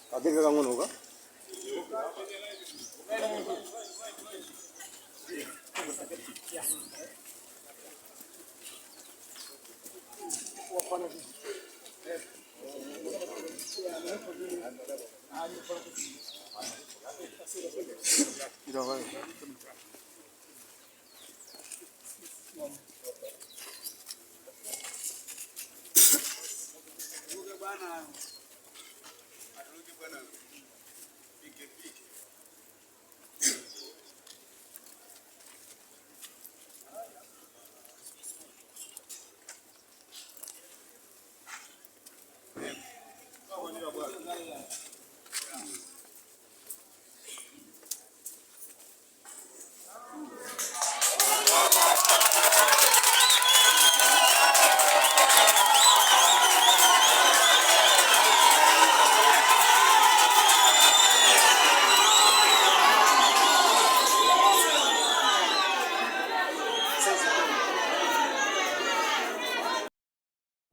Kagenge kang'ono ka?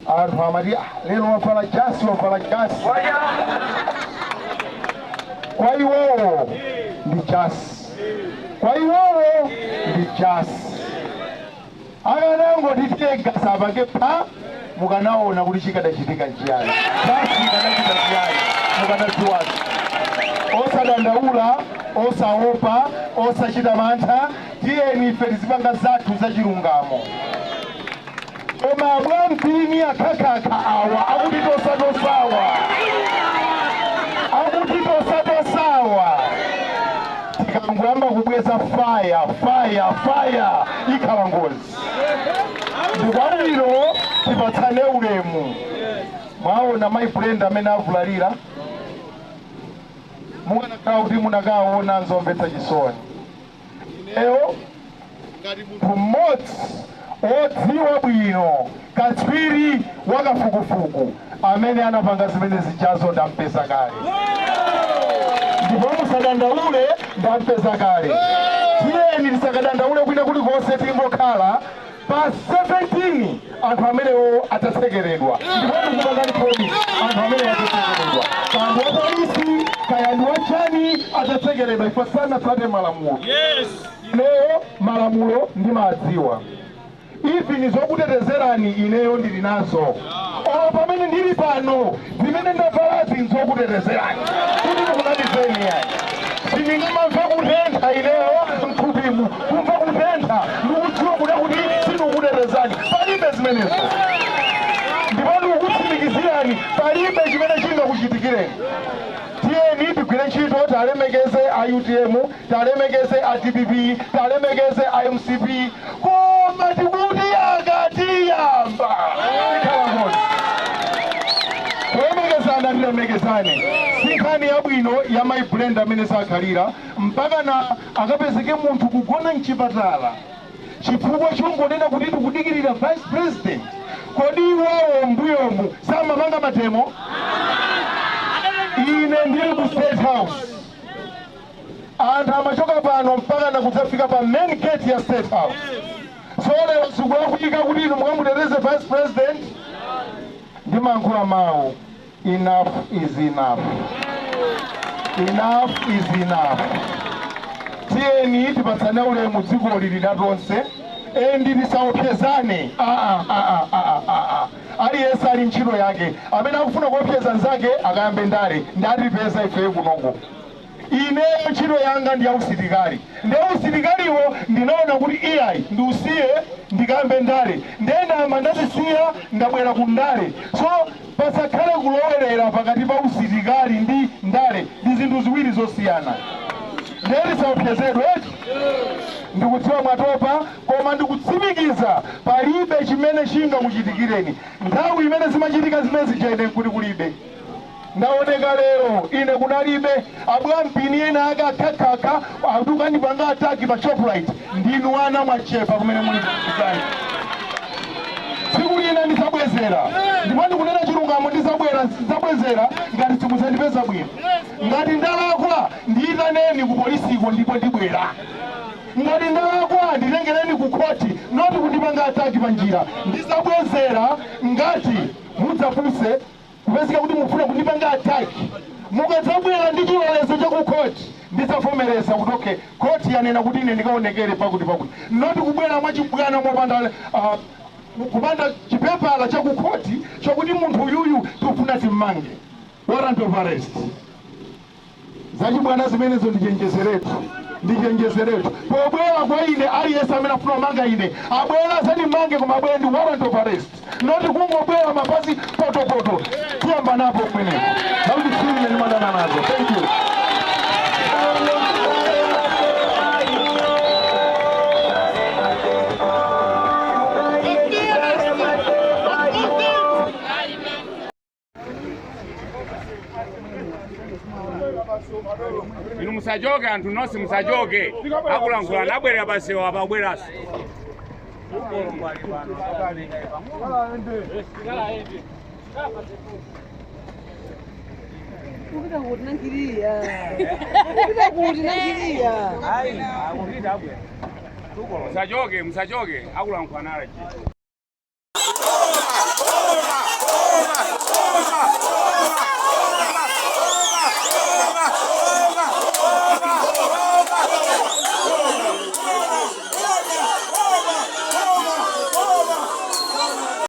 Anthu amati, "Ah, lero wavala jasi, wavala jasi." Kwa iwowo ndi jasi, kwa iwowo ndi jasi. Akanangoti tegasa apange pa, mukanaona kuti chikadachitika nchiyani, jasi ikanachita chiyani, mukanadziwazi. Osadandaula, osaopa, osachita mantha. Tiyeni ife tizipanga zathu zachilungamo. Koma abwampini akhakakha awa akuti tosatosawa, akuti tosatosawa, tikangoyamba kubweza fire, fire, fire, ikhala ngozi. Ndikwabwino tipatsane ulemu. Mwaona mayi Brenda amene avulalira, mukanakhala kuti munakaona, nzomvetsa chisoni. Ineyo ngati munthu mmodzi odziwa bwino, katswiri wakafukufuku, amene anapanga zimene zijazo ndampeza kale, ndipo musadandaule, ndampeza kale. Tiyeni tisakadandaule kwina kulikonse, tingokhala pa 17 anthu amenewo atatsekeredwa. Ndipo ndikupangani promise, anthu amenewo atatsekeredwa, kaya ndi wa polisi, kaya ndi wachani, atatsekeredwa. Ife sanatsate malamulo. Ineyo malamulo ndimadziwa, even zokutetezerani ineyo ndili nazo. Olo pamene ndili pano, zimene ndavalazi nzokutetezerani kuti ndikunamizeni yani, sindingamamve kutentha ineyo mthupimu, kumva kutentha ndikudziwa kuda kuti sindikukutetezani. Palibe zimenezo, ndipo ndikukutsimikizirani, palibe chimene chingakuchitikireni. Tiyeni tigwire ntchito, talemekeze a UTM, talemekeze a DPP, talemekeze a MCP, koma tikuti akatiyamba ikhala ngozi. Kulemekezana, tilemekezane. Si nkhani yabwino ya mayi Brenda amene sakhalira mpaka na akapezeke munthu kugona mchipatala chifukwa chongonena kuti tikudikirira vice president. Kodi iwowo mbuyomu samapanga ma demo? Ine ndili ku State House, anthu amachoka pano mpaka na kudzafika pa main gate ya State House. So lero zikulakwika kuti inu mukamuteteze vice president? Ndimankhula mawu, enough is enough, enough is enough. Tiyeni tipatsane ulemu, dziko lili latonse. And tisaopsezane. Ah, ah, ah, ah, ah, ah. Aliyense ali ntchito yake. Amene akufuna kuopseza nzake akayambe ndale, ndatipeza ifeyo kunoko. Ineyo ntchito yanga ndi ya usilikali. Ndiye usilikaliwo ndinaona kuti iyayi, ndiusiye ndikayambe ndale. Ndendama ndazisiya, ndabwera ku ndale. So pasakhale kulowerera pakati pa usilikali ndi ndale, ndi zinthu ziwiri zosiyana. Ndiye tisaopsezedwe. Ndikudziwa mwatopa, koma ndikutsimikiza palibe chimene chingakuchitikireni. Nthawi imene zimachitika zimene zija ine nkuti kulibe. Ndaoneka lero, ine kunalibe. Abwampini ena ake akhakhakha atukandipanga attack pa Shoprite. Ndinu ana, mwachepa kumene muli kuzani. Tsiku lina ndizabwezera, ndipo ndikunena chilungamo, ndizabwera, ndizabwezera ngati simudzandipeza bwino. Ngati ndalakwa, ndiyitaneni ku polisiko ndipo ndibwera. Ngati ndalakwa, nditengereni ku khoti, not kundipanga attack pa njira. Ndizabwezera ngati mudzapuse kupezeka kuti mufuna kundipanga attack. Mukadzabwera ndi chilolezo cha ku khoti, ndidzavomereza kuti okay, khoti yanena kuti ine ndikaonekere pakuti pakuti, not kubwera mwachibwana mopanda kupanda chipepala cha ku khoti chokuti munthu uyuyu tikufuna timmange, warrant of arrest. Zachibwana zimenezo, ndichenjezeretu, ndichenjezeretu. Pobwera kwa ine, aliyense amene afuna kumanga ine abwera azandimange, koma abwere ndi warrant of arrest, not kungobwera mapazi potopoto. Tiyamba napo kumeneko nakuti sine ndimadana nazo. Thank you. The fairest of all things. Inu musachoke, anthu nonse musachoke, akulankhula nabwerera pasewa pabweraso. Kupita kuti nangiriya? Kupita kuti nangiriya? Musachoke, musachoke, akulankhula nalaji.